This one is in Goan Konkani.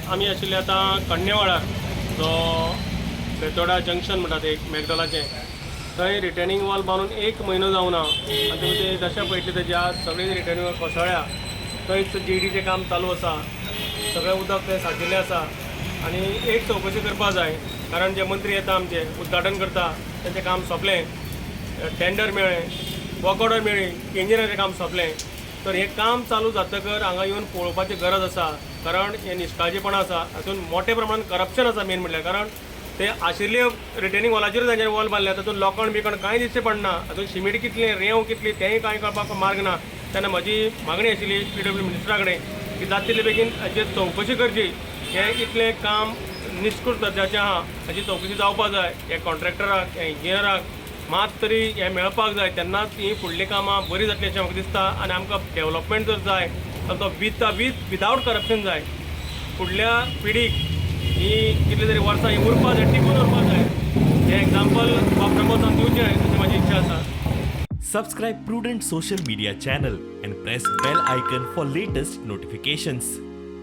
आमी आशिल्ले आतां कण्णेवाडार, जो बेतोडा जंक्शन म्हणटा ते एक मॅकडॉलाचें, थंय रिटेनिंग वॉल बांदून एक म्हयनो जावना आनी तुमी ते दशा पळयतली तेजी. आज सगळी रिटेनिंग वॉल कोसळ्ळ्या. थंयच जीईडीचें काम चालू आसा. सगळें उदक थंय सांचिल्लें आसा आनी एक चवकशी करपा जाय, कारण जे मंत्री येता, आमचे उद्घाटन करता, तेंचें काम सोंपलें, टेंडर मेळ्ळें, वर्क ऑर्डर मेळ्ळी, इंजिनियराचें काम सोंपलें. तर हें काम चालू जातकर हांगा येवन पळोवपाची गरज आसा, कारण हें निश्काळजीपणां आसा. हातूंत मोठे प्रमाणान करप्शन आसा मेन म्हणल्यार, कारण ते आशिल्ले रिटेनिंग वॉलाचेरूच तांच्यानी वॉल बांदल्या. तातूंत लोखण बिकण कांय दिसचें पडना. हातूंत शिमीट कितलें, रेंव कितली, तेंय कांय कळपाक मार्ग ना. तेन्ना म्हजी मागणी आशिल्ली पीडब्ल्यू मिनिस्टरा कडेन की जाता तितले बेगीन हाचेर चवकशी करची. हें इतलें काम निष्कृत दर्जाचें आहा, हाची चवकशी जावपा जाय. हे कॉन्ट्रॅक्टराक, हे इंजिनियराक मात तरी हें मेळपाक जाय, तेन्नाच ही फुडलीं कामां बरीं जातलीं अशें म्हाका दिसता. आनी आमकां डेवलपमेंट जर जाय तर तो विदावट करप्शन जाय. फुडल्या पिढीक ही कितली तरी वर्सां ही उरपा जाय, टिकून उरपा जाय. हें एग्जाम्पल बाब प्रमोदान दिवचें अशी म्हाजी इच्छा आसा. Subscribe Prudent Social Media channel and press bell icon for latest notifications.